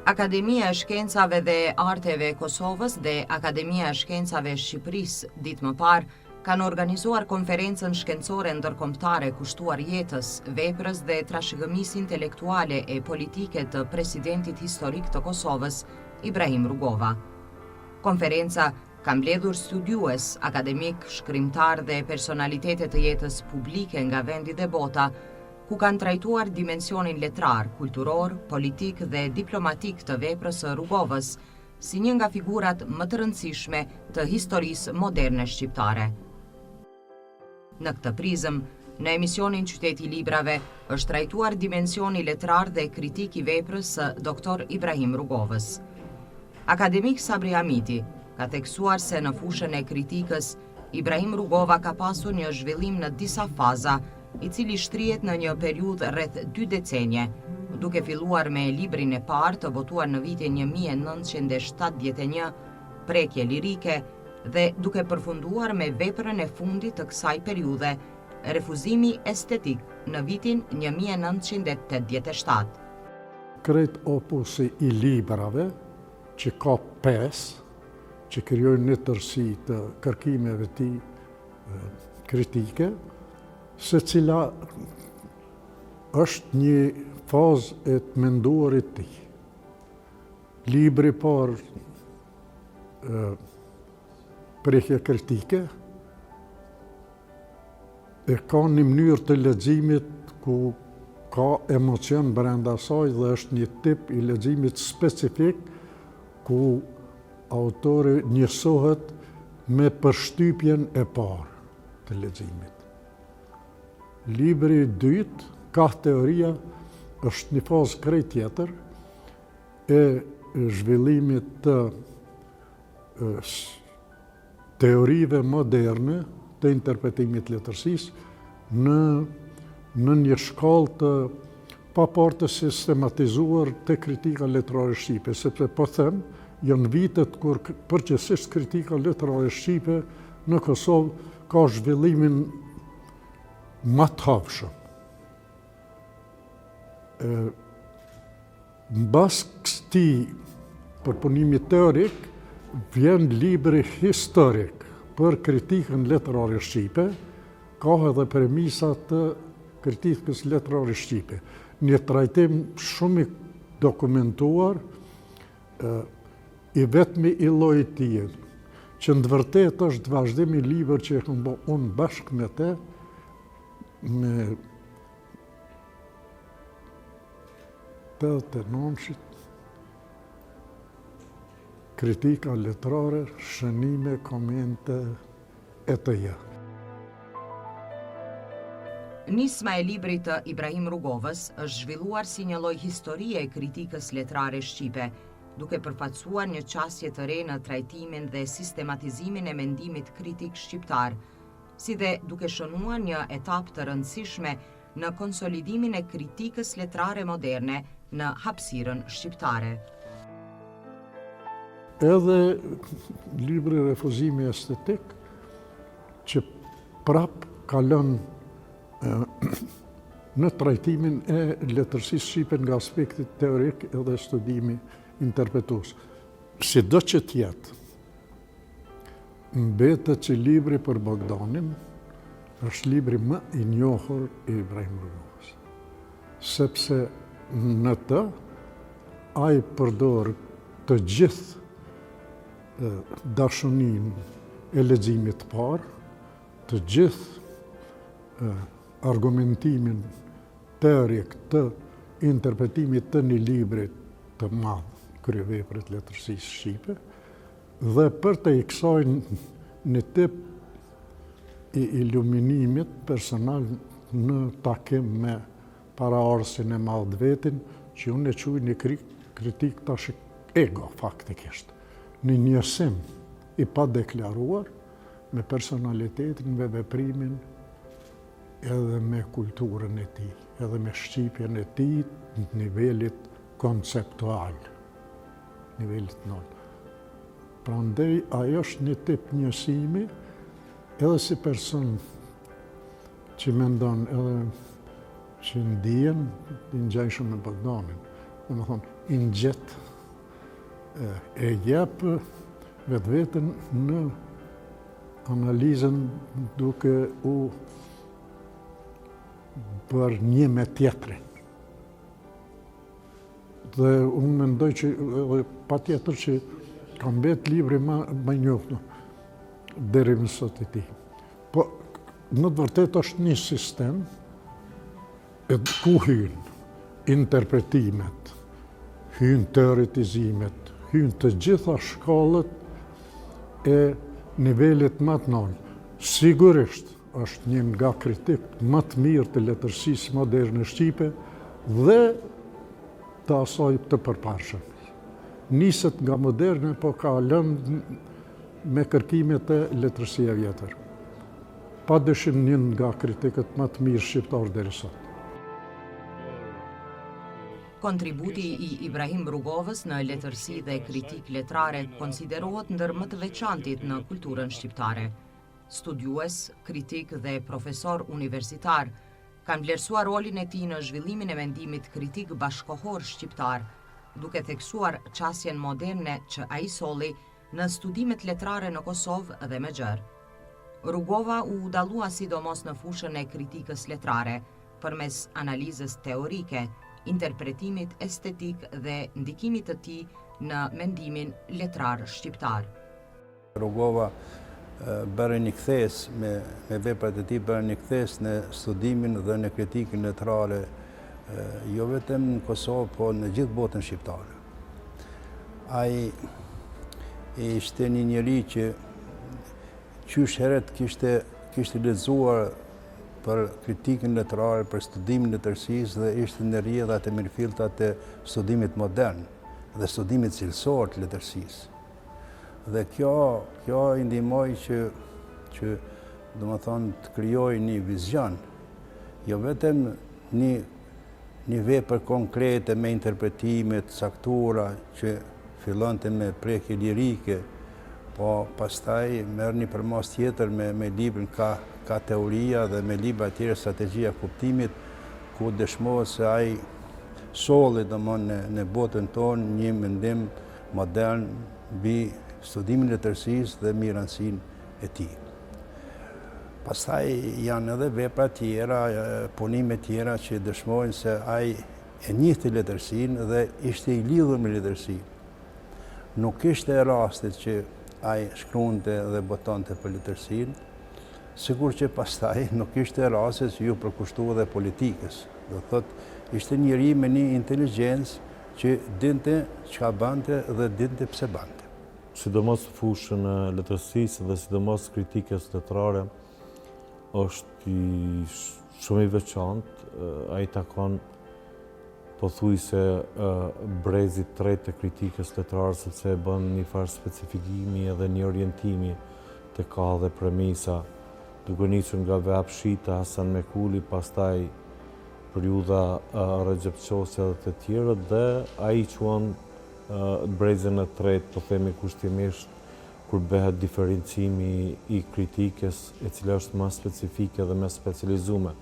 Akademia e Shkencave dhe Arteve e Kosovës dhe Akademia e Shkencave e Shqipërisë ditë më parë kanë organizuar konferencën shkencore ndërkombëtare kushtuar jetës, veprës dhe trashëgimisë intelektuale e politike të presidentit historik të Kosovës, Ibrahim Rugova. Konferenca ka mbledhur studiues, akademikë, shkrimtarë dhe personalitete të jetës publike nga vendi dhe bota, ku kanë trajtuar dimensionin letrar, kulturor, politik dhe diplomatik të veprës së Rugovës, si një nga figurat më të rëndësishme të historisë moderne shqiptare. Në këtë prizëm, në emisionin Qyteti i Librave është trajtuar dimensioni letrar dhe kritik i veprës së Doktor Ibrahim Rugovës. Akademik Sabri Hamiti ka theksuar se në fushën e kritikës, Ibrahim Rugova ka pasur një zhvillim në disa faza, i cili shtrihet në një periudhë rreth dy decenie, duke filluar me librin e parë të botuar në vitin 1971, Prekje lirike, dhe duke përfunduar me veprën e fundit të kësaj periudhe, Refuzimi estetik në vitin 1987. Krejt opusi i librave, që ka pesë, që krijojnë një tërësi të kërkimeve tij kritike, secila është një fazë e të menduarit tij. Libri i parë Prekje kritike, e ka një mënyrë të leximit ku ka emocion brenda saj dhe është një tip i leximit specifik ku autori njësohet me përshtypjen e parë të leximit. Libri i dytë, Kah teoria, është një fazë krejt tjetër e zhvillimit të teorive moderne të interpretimit të letërsisë në në një shkallë të paparë të sistematizuar të kritika letrare shqipe, sepse po them, janë vitet kur përgjithësisht kritika letrare shqipe në Kosovë ka zhvillimin ma të hovshëm. Mbas këtij përpunimi teorik, vjen libri historik për kritikën letrare shqipe, ka edhe premisa të kritikës letrare shqipe. Një trajtim shumë i dokumentuar, i vetmi i llojit tij, që në të vërtetë është vazhdim i librit që e kam bo unë bashkë me te, me 89-shit, kritika letrare, shënime, komente e të ja. Nisma e librit të Ibrahim Rugovës është zhvilluar si një lloj historie e kritikës letrare shqipe, duke përfaqësuar një qasje të re në trajtimin dhe sistematizimin e mendimit kritik shqiptar, si dhe duke shënuar një etapë të rëndësishme në konsolidimin e kritikës letrare moderne në hapësirën shqiptare. Edhe libri Refuzimi estetik, që prap kalon në trajtimin e letërsisë shqipe nga aspekti teorik edhe studimi interpretues. Sido që të jetë, Mbetet që libri për Bogdanin është libri më i njohur i Ibrahim Rugovës. Sepse në të ai përdor të gjithë dashuninë e leximit të parë, të gjithë argumentimin teorik të interpretimit të një libri të madh, kryevepre të letërsisë shqipe, Dhe përtej kësaj një tip i iluminimit personal në takim me paraardhësin e madh të vetin, që unë e quj një kritikë tash ego, faktikisht. Një njësim i padeklaruar me personalitetin, me veprimin edhe me kulturën e tij, edhe me shqipjen e tij në nivelit konceptual. nivelit të naltë. Prandaj, ajo është një tip njësimi, edhe si person që mendon edhe që ndien, i ngjajshëm me Bogdanin. Domethonë, i ngjet. E jep vetveten në analizën duke u bërë një me tjetrin. Dhe unë mendoj që edhe patjetër që ka mbet libri ma, ma i njohur deri më sot i tij. Po, në të vërtetë është një sistem e ku hynë interpretimet, hynë teoretizimet, hynë të gjitha shkallët e nivelit më të naltë. Sigurisht, është një nga kritikët më të mirë të letërsisë moderne shqipe dhe të asaj të përparshme. Niset nga moderne, po ka lënë me kërkime te letërsia e vjetër. Pa dyshim një nga kritikët më të mirë shqiptarë deri sot. Kontributi i Ibrahim Rugovës në letërsi dhe kritikë letrare konsiderohet ndër më të veçantit në kulturën shqiptare. Studiues, kritikë dhe profesorë universitarë kanë vlerësuar rolin e tij në zhvillimin e mendimit kritik bashkëkohor shqiptar, duke theksuar qasjen moderne që ai solli në studimet letrare në Kosovë dhe më gjerë. Rugova u dallua sidomos në fushën e kritikës letrare, përmes analizës teorike, interpretimit estetik dhe ndikimit të tij në mendimin letrar shqiptar. Rugova bëri një kthesë me, me veprat e tij, bëri një kthesë në studimin dhe në kritikën letrare, jo vetëm në Kosovë, po në gjithë botën shqiptare. Ai ishte një njeri që qysh herët kishte, kishte lexuar për kritikën letrare, për studimin e letërsisë dhe ishte në rrjedhat e mirëfillta të studimit modern dhe studimit cilësor të letërsisë. Dhe kjo, kjo i ndihmoi që, që domethënë, të krijojë një vizion, jo vetëm një, një vepër konkrete me interpretime të caktuara që fillonte me prekje lirike, po pastaj merr një përmasë tjetër me, me librin ka, ka teoria dhe me libra tjerë strategjia e kuptimit, ku dëshmohet se ai solli domethënë në, në botën tonë një mendim modern mbi studimin e letërsisë dhe mbi rëndësinë e tij. Pastaj janë edhe vepra tjera, punime tjera që dëshmojnë se ai e njihte letërsinë dhe ishte i lidhur me letërsinë. Nuk ishte e rastit që ai shkruante dhe botonte për letërsinë, sikur që pastaj nuk ishte e rastit që iu përkushtua dhe politikës. Do thotë, ishte njeri me një inteligjencë Që dinte çka bante dhe dinte pse bante. Sidomos në fushën e letërsisë dhe sidomos kritikës letrare është i shumë i veçantë, ai takon pothuajse brezit tretë të kritikës letrare sepse e bën një farë specifikimi edhe një orientimi të ka dhe premisa, duke nisur nga Vehap Shita, Hasan Mekuli, pastaj periudha Rexhep Qosja dhe të tjerët dhe ai i quan brezin e tretë, po themi kushtimisht, kur bëhet diferencimi i kritikës, e cila është ma specifike dhe më specializume.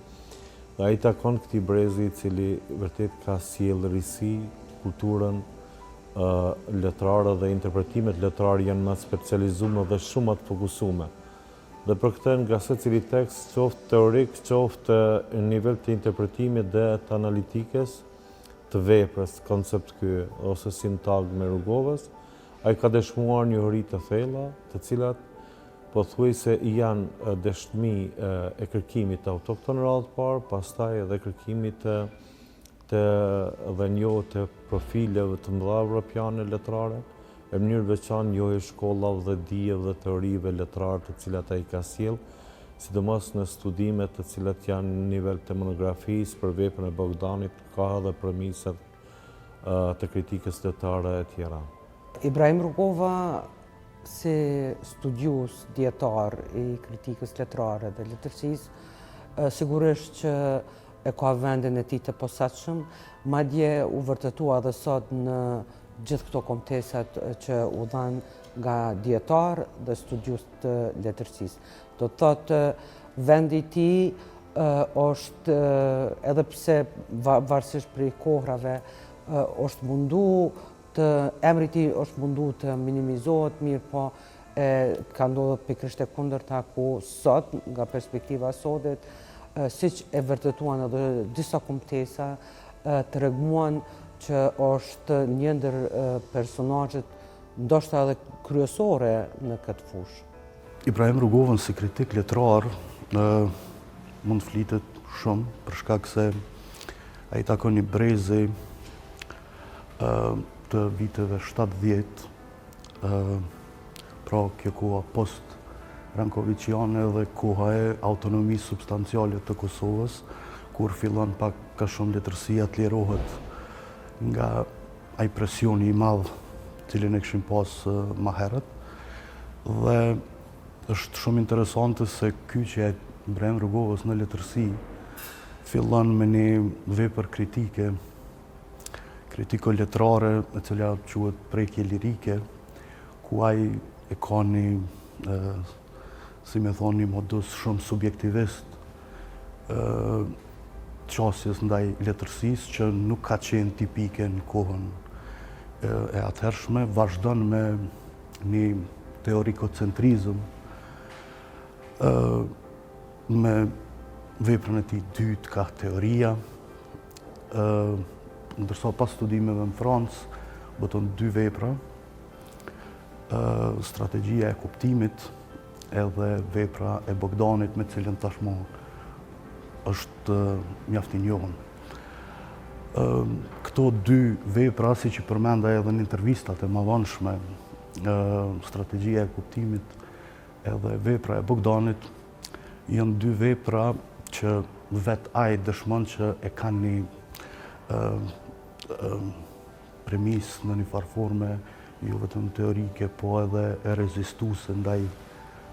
Dhe ai takon këtij brezi i cili vërtet ka sjellë risi, kulturën letrare dhe interpretimet letrare janë më specializume dhe shumë më të fokusume. Dhe për këtë nga secili tekst, qoftë teorik, qoftë në nivel të interpretimit dhe të analitikës të veprës, koncept ky ose sintagmë e Rugovës, ai ka dëshmuar njohuri të thella, të cilat pothuajse janë dëshmi e kërkimit autokton në radhë të parë, pastaj edhe kërkimit të të dhe njohje të profileve të mëdha evropiane letrare, e në mënyrë veçantë njohje shkollave dhe dijeve dhe teorive letrare të cilat ai ka sjellë, sidomos në studimet të cilat janë në nivel të monografisë për veprën e Bogdanit, ka edhe premisat të kritikës letrare e tjera. Ibrahim Rugova si studiues dijetar i kritikës letrare dhe letërsisë, sigurisht që e ka vendin e tij të posaçëm, madje u vërtetua edhe sot në gjithë këto kumtesat që u dhanë nga dijetarë dhe studiues të letërsisë. Do të thotë, vendi i tij është edhe pse varësisht prej kohrave është mundu. Të emri i tij është mundu të minimizohet, mirëpo e ka ndodhur pikërisht e kundërta ku sot, nga perspektiva e sotit, siç e vërtetuan edhe disa kumtesa, treguan që është një ndër personazhet ndoshta edhe kryesore në këtë fushë. Ibrahim Rugovën si kritik letrar mund të flitet shumë për shkak se ai i takon një brezi të viteve 70, pra kjo koha post Rankoviqiane dhe koha e autonomisë substanciale të Kosovës, kur fillon pak a shumë letërsia të lirohet nga ai presioni i madh të cilin e kishin pas ma herët. Dhe është shumë interesante se kyçja e Ibrahim Rugovës në letërsi fillon me një vepër kritike, kritiko-letrare, e cila quhet Prekje lirike, ku ai e ka një, si me thonë, një modus shumë subjektivist qasjes ndaj letërsisë që nuk ka qenë tipike në kohën e atëhershme, vazhdon me një teorikocentrizëm me veprën e tij dytë kah teoria, ndërsa pas studimeve në Francë, boton dy vepra, strategjia e kuptimit edhe vepra e Bogdanit me cilën tashmë është mjaft i njohun. Këto dy vepra, siç i përmenda edhe në intervistat e mavonshme, strategjia e kuptimit edhe vepra e Bogdanit, janë dy vepra që vetë ai dëshmon që e kanë një premisë në një farë forme, jo vetëm teorike, po edhe rezistuese ndaj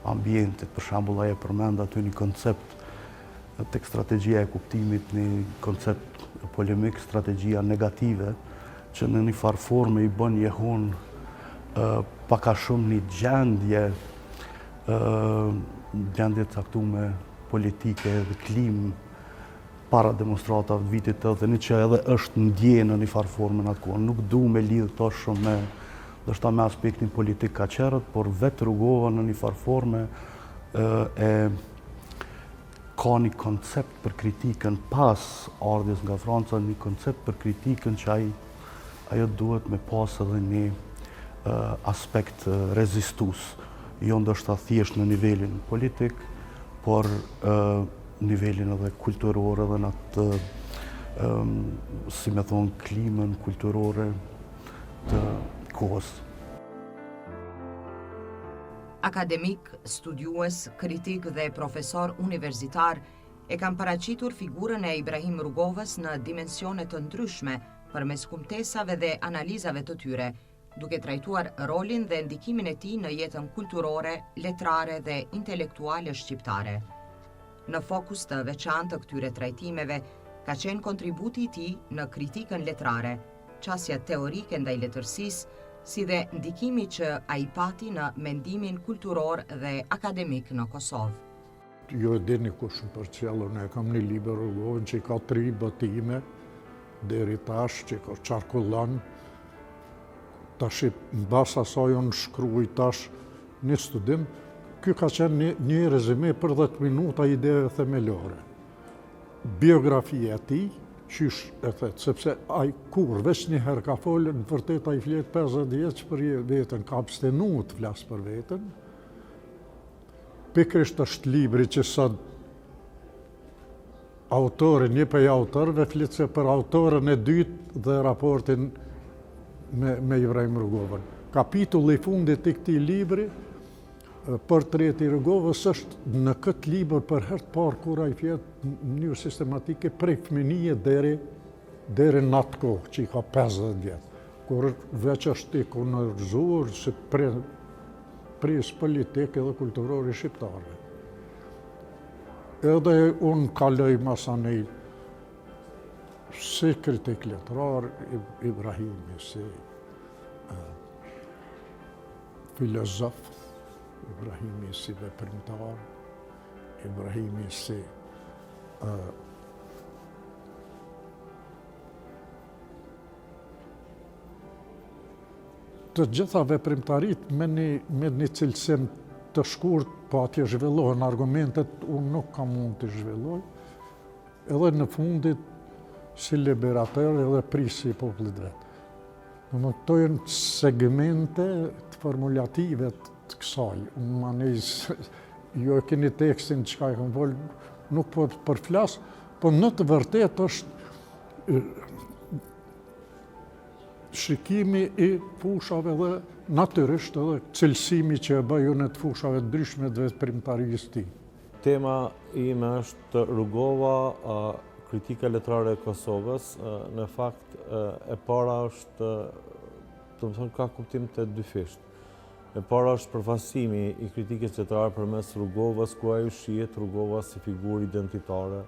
ambientit. Për shembull, ai e përmend aty një koncept tek strategjia e kuptimit, një koncept polemik, strategjia negative, që në një farë forme i bën jehonë pak a shumë një gjendje, gjendje të caktume politike dhe klimë para demonstratave të vitit 81 që edhe është ndje në një farë forme në atë kohë. Nuk du me lidhë këto shumë me, ndoshta me aspektin politik kaq herët, por vetë Rugova në një farë forme e ka një koncept për kritikën pas ardhjes nga Franca, një koncept për kritikën që ai, ajo duhet me pas edhe një aspekt rezistus, jo ndoshta thjesht në nivelin politik, por nivelin edhe kulturor edhe në atë, si me thonë, klimën kulturore të kohës. Akademikë, studiues, kritikë dhe profesorë universitarë e kanë paraqitur figurën e Ibrahim Rugovës në dimensione të ndryshme përmes kumtesave dhe analizave të tyre, duke trajtuar rolin dhe ndikimin e tij në jetën kulturore, letrare dhe intelektuale shqiptare. Në fokus të veçantë të këtyre trajtimeve ka qenë kontributi i tij në kritikën letrare, qasja teorike ndaj letërsisë, si dhe ndikimi që ai pati në mendimin kulturor dhe akademik në Kosovë. Ju e dini kush më përcjell, unë e kam një libër Rugovën që i ka tri botime deri tash që ka qarkullon. Tash mbas asaj unë shkruaj tash një studim. Ky ka qenë një, një rezime për 10 minuta ideve themelore. Biografia e tij, qysh e thet, sepse ai kur veç një herë ka folë, në vërtet ai flet 50 vjeç për veten, ka abstenu të flasë për veten. Pikërisht është libri që sot autori, një prej autorëve, flet se për autorin e dytë dhe raportin me, me Ibrahim Rugovën. Kapitulli i fundit i këtij libri, portreti i Rugovës është në këtë libër për herë të parë kur ai flet në mënyrë sistematike prej fëminie deri deri në atë kohë që i ka 50 vjet, kur veç është ikonizuar si pre, prijës politik edhe kulturor i shqiptarëve. Edhe unë kaloj masanej si kritik letrar Ibrahimi, si filozof, Ibrahimi si veprimtar, Ibrahimi si të gjitha veprimtaritë me një, me një cilësim të shkurt, po atje zhvillohen argumentet, unë nuk kam mund t'i zhvilloj, edhe në fundit si liberator edhe prijësi i popullit vet. Domethënë, këto janë segmente të formulative të kësaj. Unë ma njës, ju e keni tekstin çka e kam folë, nuk po të përflas, po në të vërtetë është shikimi i fushave dhe natyrisht edhe cilësimi që e bëj unë të fushave të ndryshme të veprimtarisë tij. Tema ime është Rugova, kritika letrare e Kosovës. Në fakt, e para është, domethënë, ka kuptim të dyfishtë. E para është përfaqësimi i kritikës letrare përmes Rugovës, ku ajo shihet Rugova si figurë identitare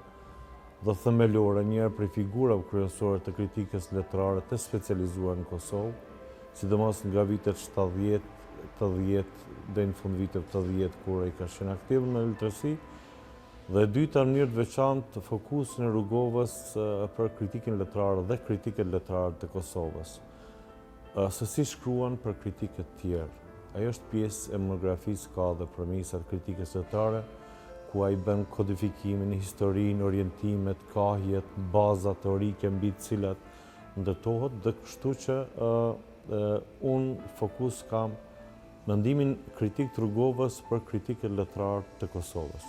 dhe themelore, njëra prej figurave kryesore të kritikës letrare të specializuar në Kosovë, sidomos nga vitet 70, 80, deri në fund viteve 80, kur ai ka qenë aktiv në letërsi, dhe e dyta në mënyrë të veçantë fokusin e Rugovës për kritikën letrare dhe kritikët letrarë të Kosovës. Se si shkruan për kritikët tjerë. Ajo është pjesë e monografisë ka dhe premisat kritikës letrare, ku ai bën kodifikimin, historinë, orientimet, kahjet, bazat teorike mbi të cilat ndërtohet dhe kështu që unë fokus kam mendimin kritik të Rugovës për kritikët letrarë të Kosovës.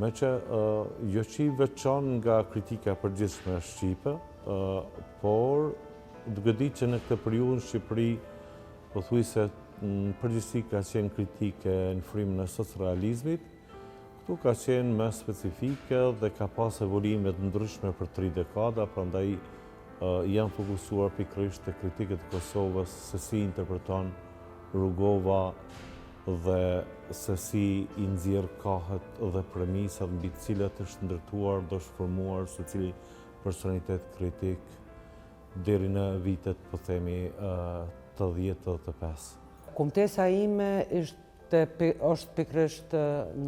Meqë jo që i veçon nga kritika e përgjithshme shqipe, por duke ditë që në këtë periudhë në Shqipëri, pothuajse në përgjithësi ka qenë kritike në frymën e socrealizmit, këtu ka qenë më specifike dhe ka pas evolime të ndryshme për tri dekada, prandaj jam fokusuar pikërisht te kritikët e Kosovës se si interpreton Rugova dhe se si i nxjerr kahet dhe premisat mbi të cilat është ndërtuar dhe është formuar secili personalitet kritik deri në vitet, po themi, 80-85. Kumtesa ime ishte është pikërisht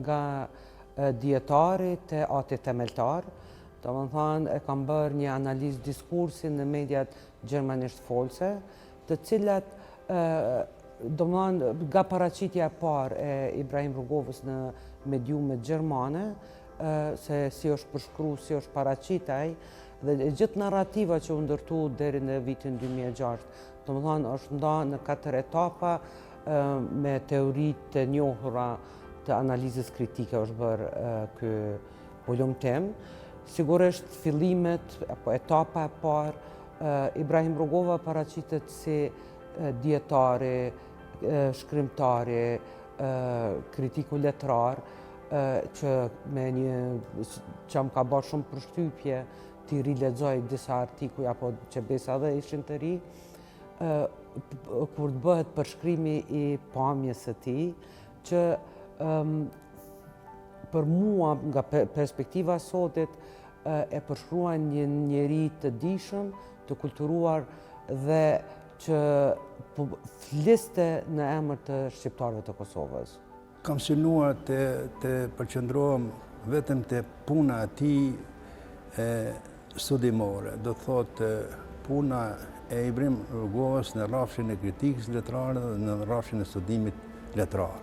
nga dijetari te ati themeltar, domethënë e kam bërë një analizë diskursi në mediat gjermanisht folëse, të cilat domethënë nga paraqitja e parë e Ibrahim Rugovës në mediumet gjermane, se si është përshkru, si është paraqit ai, dhe e gjithë narrativa që u ndërtu deri në vitin 2006, domethënë është nda në katër etapa me teoritë të njohura të analizës kritike është bërë ky hulumtim. Sigurisht fillimet apo etapa e parë Ibrahim Rugova paraqitet si dijetari, shkrimtari, kritiku letrar, që me një që më ka bërë shumë përshtypje t'i rilexoj disa artikuj apo që besa edhe ishin të ri, kur të bëhet përshkrimi i pamjes së tij, që për mua nga perspektiva e sotit e përshkruan një njeri të dijshëm, të kulturuar dhe që po fliste në emër të shqiptarëve të Kosovës. Kam synuar të, të përqendrohem vetëm te puna e tij e studimore, do të thotë puna e Ibrahim Rugovës në rrafshin e kritikës letrare dhe në rrafshin e studimit letrar.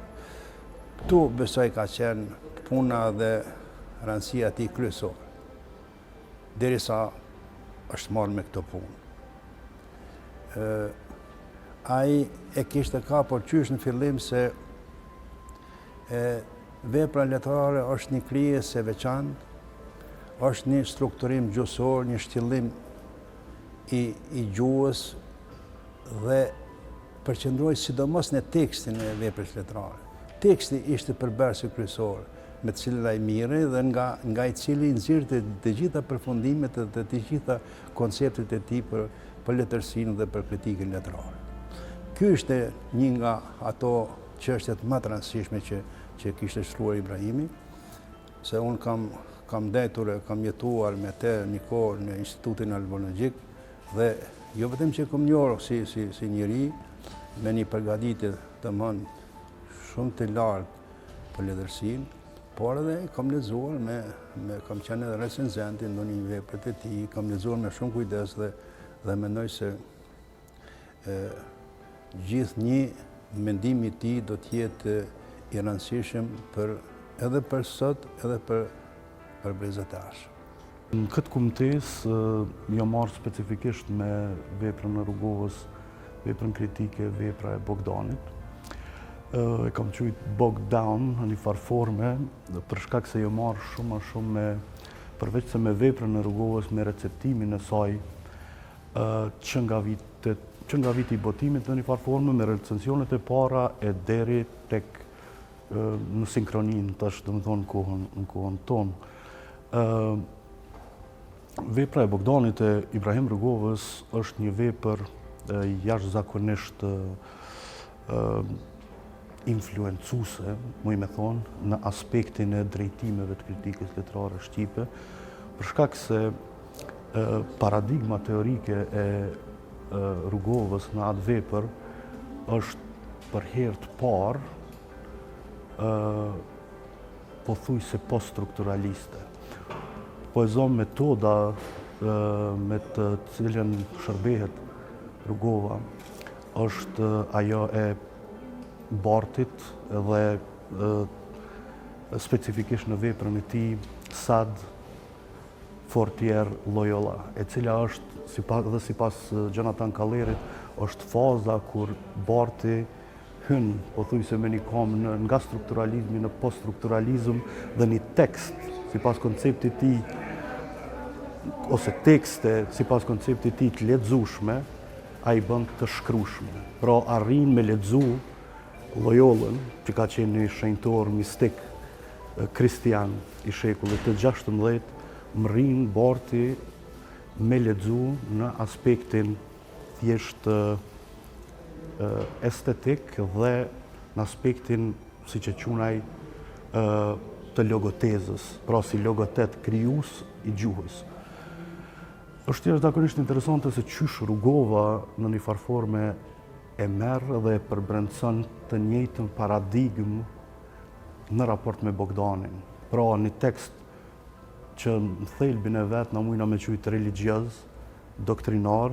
Këtu besoj ka qenë puna dhe rëndësia e tij kryesore, derisa është marrë me këto punë. Ai e kishte kapur qysh në fillim se e, vepra letrare është një krijesë e veçantë, është një strukturim gjuhësor, një shtjellim i, i gjuhës dhe përqendrohej sidomos në tekstin e veprës letrare. Teksti ishte përbërësi kryesor me të cilin ai merrej dhe nga, nga i cili nxirrte të gjitha përfundimet dhe të gjitha konceptet e tij për, për letërsinë dhe për kritikën letrare. Ky ishte një nga ato çështjet më të rëndësishme që, që kishte shtruar Ibrahimi, se unë kam, kam ndejtur e kam jetuar me te një kohë në Institutin Albanologjik dhe jo vetëm që kam njohur si, si, si njeri, me një përgatitje domethënë shumë të lartë për letërsinë, por edhe kam lexuar me, me kam qenë edhe recenzent i ndonjë vepre të tij, kam lexuar me shumë kujdes dhe, dhe mendoj se e, Gjithnjë mendimi i tij do të jetë i rëndësishëm për edhe për sot edhe për për brezat e ardhshëm. Në këtë kumtesë jam marrë specifikisht me veprën e Rugovës, veprën kritike, vepra e Bogdanit. E kam qujtë Bogdown në një farë forme, për shkak se jam marrë shumë ma shumë me, përveç se me veprën e Rugovës, me receptimin e saj, që nga vitet, që nga viti i botimit në një farë forme, me recensionet e para e deri tek në sinkroninë tash, domethonë, në kohën, në kohën tonë. Vepra e Bogdanit e Ibrahim Rugovës është një vepër jashtëzakonisht influencuese, muj me thonë, në aspektin e drejtimeve të kritikës letrare shqipe, për shkak se paradigma teorike e Rugovës në atë vepër është për herë të parë pothuajse poststrukturaliste. Po e zomë metoda me të cilën shërbehet Rugova është ajo e Bartit dhe specifikisht në veprën e tij Sad Fortier Loyola, e cila është sipas dhe sipas Jonathan Kallerit është faza kur Barti hyn pothuajse me një kamë në, nga strukturalizmi në poststrukturalizëm dhe një tekst sipas konceptit tij ose tekste sipas konceptit tij të lexueshme, ai bën të shkrueshme. Pra arrin me lexu Loyolën, që ka qenë një shenjtor mistik kristian i shekullit të 16, mrrin Barti me lexu në aspektin thjesht estetik dhe në aspektin, siç e qun ai, të logotezës, pra si logotet krijues i gjuhës. Është jashtëzakonisht interesante se qysh Rugova në një farë forme e merr dhe e përbrendëson të njëjtën paradigmë në raport me Bogdanin. Pra një tekst që në thelbin e vet na mujna me qujtë religjioz, doktrinar,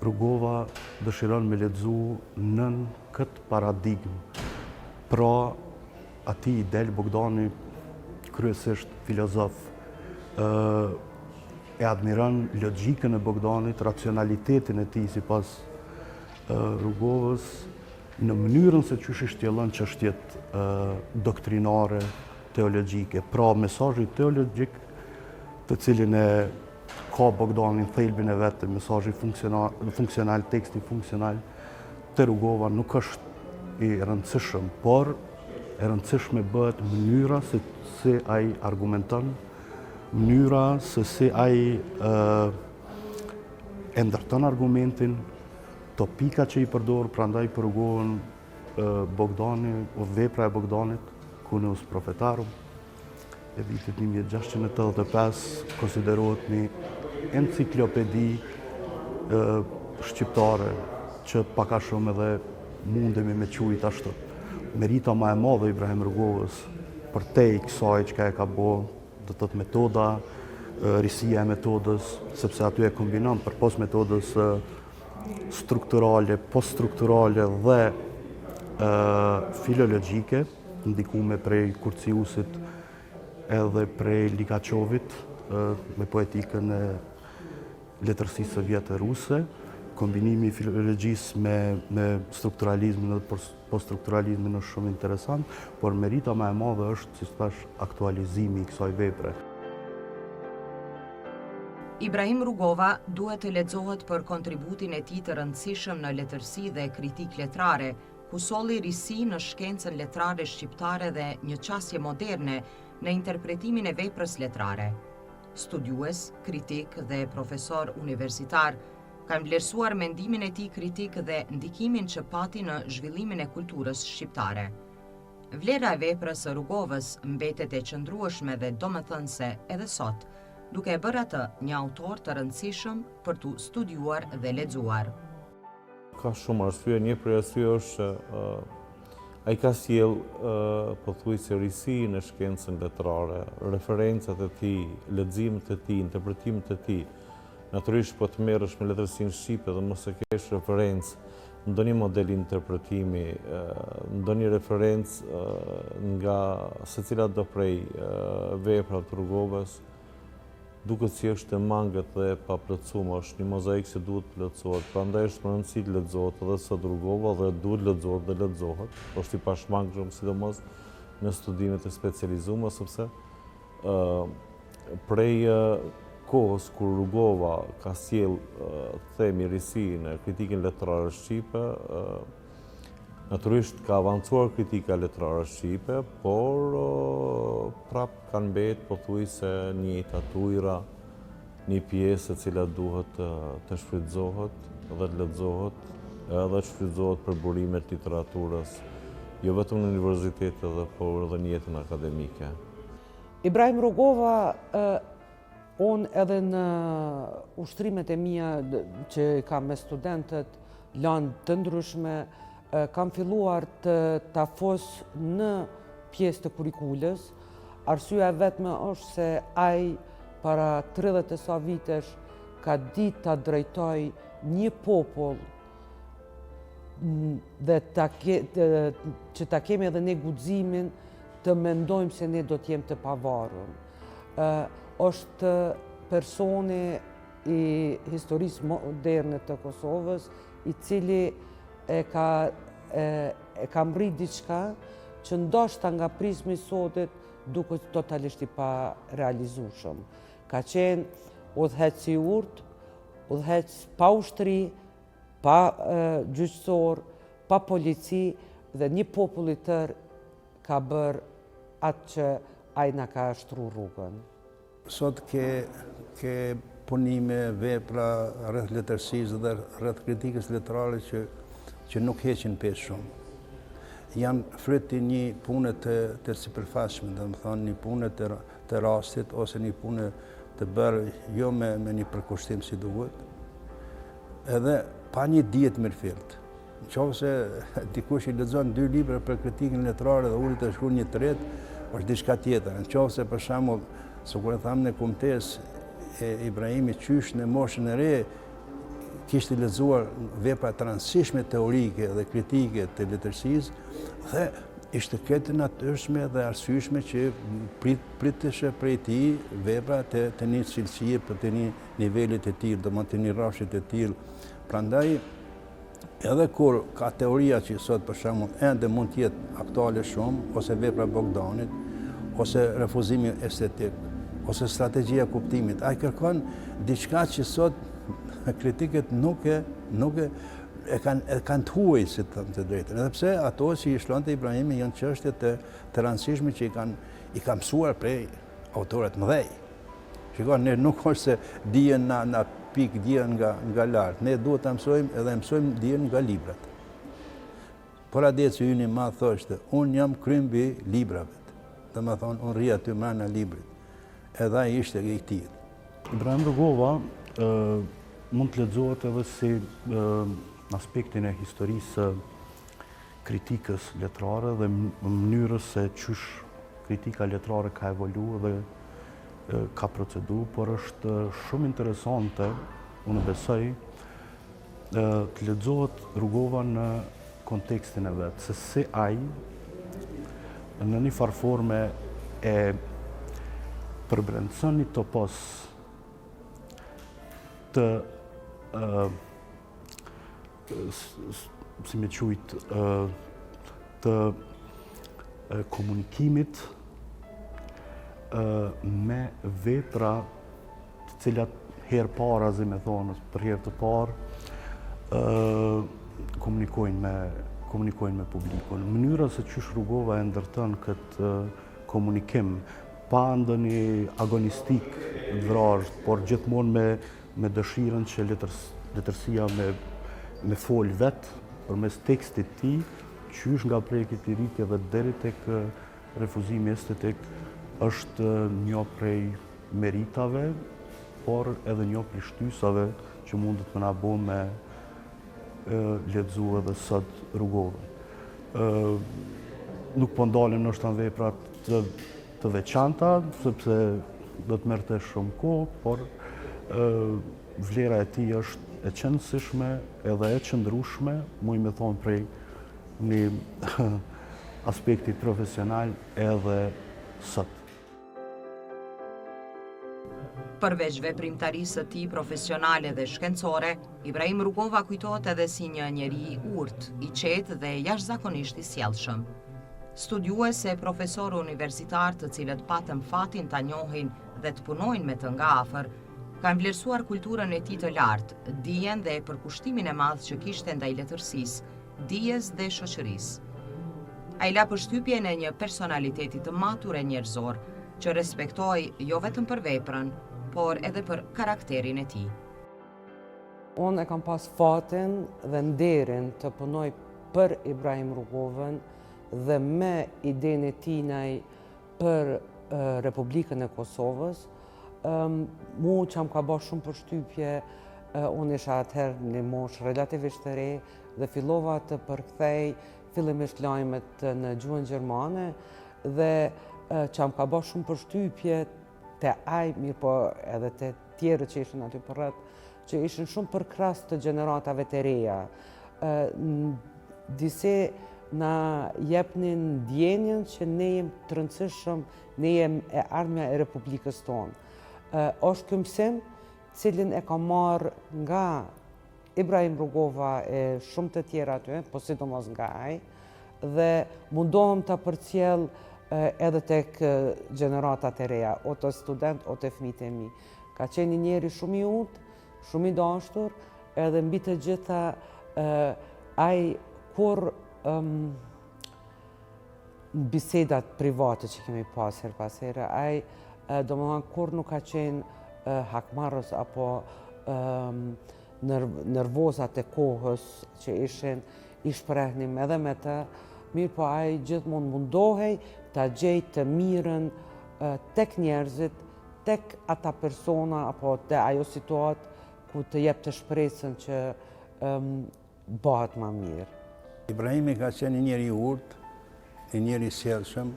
Rugova dëshiron me lexu nën këtë paradigmë. Pra, atij i del Bogdani kryesisht filozof, e admiron logjikën e Bogdanit, racionalitetin e tij sipas Rugovës, në mënyrën se qysh i shtjellon çështjet doktrinare, teologjike. Pra, mesazhi teologjik të cilin e ka Bogdani në thelbin e vet, mesazhi funksional, funksional, teksti funksional, te Rugova nuk është i rëndësishëm, por e rëndësishme bëhet mënyra se si ai argumenton, mënyra se si ai e ndërton argumentin, topika që i përdor, prandaj për Rugovën Bogdani, o vepra e Bogdanit, Cuneus Prophetarum, e vitit 1685, konsiderohet një enciklopedi shqiptare, që pak a shumë edhe mundemi me qujt ashtu. Merita ma e madhe e Ibrahim Rugovës, përtej kësaj çka e ka bo, do të thotë metoda, risia e metodës, sepse aty e kombinon përpos metodës strukturale, poststrukturale dhe filologjike, ndikume prej Kurciusit edhe prej Likaçovit me poetikën e letërsisë së vjetër ruse, kombinimi i filologjisë me, me strukturalizmin dhe poststrukturalizmin është shumë interesant, por merita ma e madhe është, siç thashë, aktualizimi i kësaj vepre. Ibrahim Rugova duhet të lexohet për kontributin e tij të rëndësishëm në letërsi dhe kritikë letrare, ku solli risi në shkencën letrare shqiptare dhe një qasje moderne në interpretimin e veprës letrare. Studiues, kritikë dhe profesorë universitarë kanë vlerësuar mendimin e tij kritik dhe ndikimin që pati në zhvillimin e kulturës shqiptare. Vlera e veprës së Rugovës mbetet e qëndrueshme dhe domethënëse edhe sot, duke e bërë atë një autor të rëndësishëm për t'u studiuar dhe lexuar. Ka shumë arsye, një prej arsye është që ai ka sjellë pothuajse risi në shkencën letrare, referencat e tij, leximet e tij, interpretimet e tij. Natyrisht po të merresh me letërsinë shqipe dhe mos e kesh referencë. ndonjë model interpretimi, ndonjë referencë nga secilado prej veprave të Rugovës, duket si është e mangët dhe e paplotësume, është një mozaik që duhet të plotësohet, prandaj është me rëndësi të lexohet edhe sot Rugova dhe duhet lexohet dhe lexohet, është i pashmangshëm sidomos në studimet e specializume, sepse prej kohës kur Rugova ka sjellë, të themi, risi në kritikën letrare shqipe, natyrisht ka avancuar kritika letrare shqipe, por prap kanë mbetë pothuajse njëjtat ujëra, një pjesë e cila duhet të shfrytëzohet dhe të lexohet, edhe të shfrytëzohet për burime të literaturës, jo vetëm në universitete dhe por edhe në jetën akademike. Ibrahim Rugova, unë edhe në ushtrimet e mia që i kam me studentët, landë të ndryshme, kam filluar të ta fus në pjesë të kurikulës, arsyeja e vetme është se ai para 30 e sa vitesh ka ditë ta drejtojë një popull dhe ta ke, që ta kemi edhe ne guximin të mendojmë se ne do të jemi të pavarur. Është personi i historisë moderne të Kosovës, i cili e ka e ka mbrri diçka që ndoshta nga prizmi i sotit duket totalisht i parealizueshëm. Ka qenë udhëheqës i urtë, udhëheqës pa ushtri, pa gjyqësor, pa polici dhe një popull i tërë ka bërë atë që ai na ka shtru rrugën. Sot ke ke punime, vepra rreth letërsisë dhe rreth kritikës letrare që që nuk heqin peshë shumë. Janë fryt i një pune të të sipërfaqshme, domethënë një pune të të rastit ose një pune të bërë jo me me një përkushtim si duhet. Edhe pa një dije të mirëfilltë. Në qoftë se dikush i lexon dy libra për kritikën letrare dhe ulet e shkruan një tretë, është diçka tjetër. Në qoftë se për shembull, sikur e thamë në kumtesë e Ibrahimi qysh në moshën e re, kishte lexuar vepra të rëndësishme teorike dhe kritike të letërsisë dhe ishte krejt e natyrshme dhe arsyeshme që prit, priteshe prej tij vepra të, të një cilësie për të një niveli të tillë, domethënë të një rrafshi të tillë. Prandaj Edhe kur ka teoria që sot për shembull ende mund të jetë aktuale shumë, ose vepra e Bogdanit, ose refuzimi estetik, ose strategjia e kuptimit, ai kërkon diçka që sot kritikët nuk e nuk e e kanë e kanë të huaj, si të them të drejtën. Edhe pse ato që i shtronte Ibrahimi janë çështje të të rëndësishme që i kanë i kanë mësuar prej autorëve të mëdhenj. Shiko, ne nuk është se dijen na, na pik dijen nga, nga lart. Ne duhet ta mësojmë edhe e mësojmë dijen nga librat. Poradeci ynë i madh thoshte, unë jam krymbi i librave. Domethonë, unë rri aty mrena librit. Edhe ai ishte i tillë. Ibrahim Rugova mund të lexohet edhe si në aspektin e historisë së kritikës letrare dhe mënyrës se qysh kritika letrare ka evolu dhe ka procedu, por është shumë interesante, unë besoj, të lexohet Rugova në kontekstin e vet, se si ai në një farë forme e përbrendëson një topos të si me qujt, të komunikimit me vepra të cilat herë para, si me thonë, për herë të parë, komunikojnë me, komunikojnë me publikun. Mënyra se qysh Rugova e ndërton këtë komunikim, pa ndonjë agonistikë të vrazhdë, por gjithmonë me me dëshirën që letërsia me, me fol vetë përmes tekstit të tij, qysh nga prekjet lirike dhe deri tek refuzimi estetik, është një prej meritave, por edhe një prej shtysave që mundet me na bo me lexu edhe sot Rugovën. Nuk po ndalem ndoshta në vepra të të veçanta, sepse do të merrte shumë kohë, por vlera e tij është. e qenësishme edhe e qëndrushme, muj me thonë prej një aspekti profesional edhe sot. Përveç veprimtarisë së tij profesionale dhe shkencore, Ibrahim Rugova kujtohet edhe si një njeri i urtë, i qetë dhe jashtëzakonisht i sjellshëm. Studiues e profesorë universitarë të cilët patën fatin ta njohin dhe të punojnë me të nga afër, kanë vlerësuar kulturën e tij të lartë, dijen dhe përkushtimin e madh që kishte ndaj letërsisë, dijes dhe shoqërisë. Ai la përshtypjen e një personaliteti të matur e njerëzor, që respektohej jo vetëm për veprën, por edhe për karakterin e tij. Unë e kam pas fatin dhe nderin të punoj për Ibrahim Rugovën dhe me idenë e tinaj për Republikën e Kosovës. Mu që më ka ba shumë përshtypje, unë isha atëherë në moshë relativisht të re dhe fillova të përkthej fillimisht lajmet në gjuhën gjermane dhe që më ka ba shumë përshtypje te ai, mirëpo edhe te tjerët që ishin aty përreth, që ishin shumë përkrahës të gjeneratave të reja. Disi na jepnin ndjenjën që ne jem të rëndësishëm, ne jem e ardhmja e Republikës tonë. Është ky mësim, cilin e kam marrë nga Ibrahim Rugova e shumë të tjerë aty, po sidomos nga ai, dhe mundohem ta përcjell edhe tek gjeneratat e reja, o te studentë, o te fmijtë e mi. Ka qenë një njeri shumë i urtë, shumë i dashtur, edhe mbi të gjitha ai kur në bisedat private që kemi pas herë pas here, ai domethënë kurrë nuk ka qenë hakmarrës apo nervozat e kohës që ishin, i shprehnim edhe me të, mirëpo ai gjithmonë mundohej ta gjejë të mirën tek njerëzit, tek ata persona apo te ajo situatë ku të jepte shpresën që bëhet ma mirë. Ibrahimi ka qenë një njeri i urtë, një njeri i sjellshëm,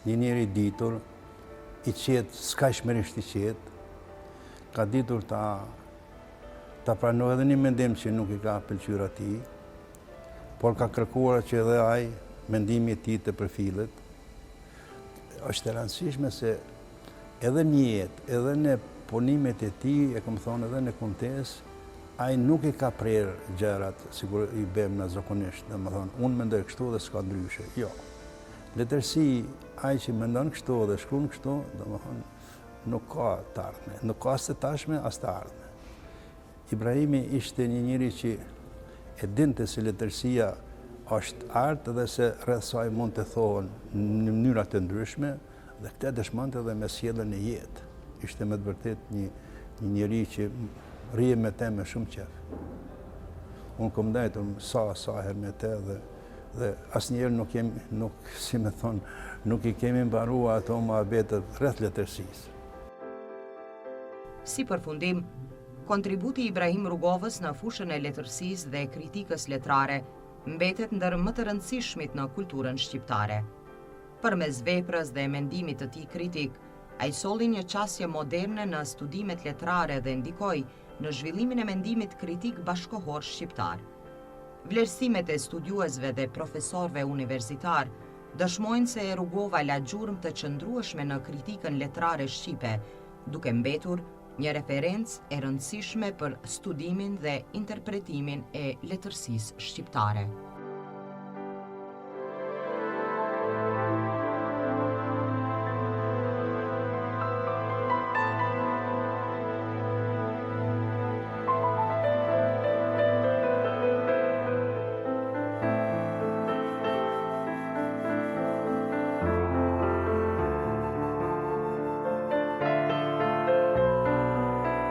një njeri i ditur, i qetë, skajshmërisht i qetë, ka ditur ta ta pranojë edhe një mendim që nuk i ka pëlqyer atij, por ka kërkuar që edhe ai mendimi i tij të përfillet. Është e rëndësishme se edhe në jetë, edhe në punimet e tij, e kam thonë edhe në kumtesë, Ai nuk i ka prerë gjërat sikur i bëjmë na zakonisht, domethënë, unë mendoj kështu dhe s'ka ndryshe. Jo. Letërsi, ai që mendon kështu dhe shkruan kështu, domethënë, nuk ka të ardhme. Nuk ka as të tashme, as të ardhme. Ibrahimi ishte një njeri që e dinte se letërsia është art dhe se rreth saj mund të thohen në mënyra të ndryshme dhe këtë e dëshmonte edhe me sjelljen në jetë. Ishte me të vërtetë një, një njeri që Rrije me te me shumë qef. Unë kom ndejtur sa, sa herë me te dhe, dhe asnjëherë nuk jemi, nuk, si me thonë, nuk i kemi mbarua ato muhabetet rreth letërsisë. Si përfundim, kontributi i Ibrahim Rugovës në fushën e letërsisë dhe kritikës letrare mbetet ndër më të rëndësishmit në kulturën shqiptare. Përmes veprës dhe mendimit të tij kritik, ai solli një qasje moderne në studimet letrare dhe ndikoi në zhvillimin e mendimit kritik bashkëkohor shqiptar. Vlerësimet e studiuesve dhe profesorëve universitarë dëshmojnë se Rugova la gjurmë të qëndrueshme në kritikën letrare shqipe, duke mbetur një referencë e rëndësishme për studimin dhe interpretimin e letërsisë shqiptare.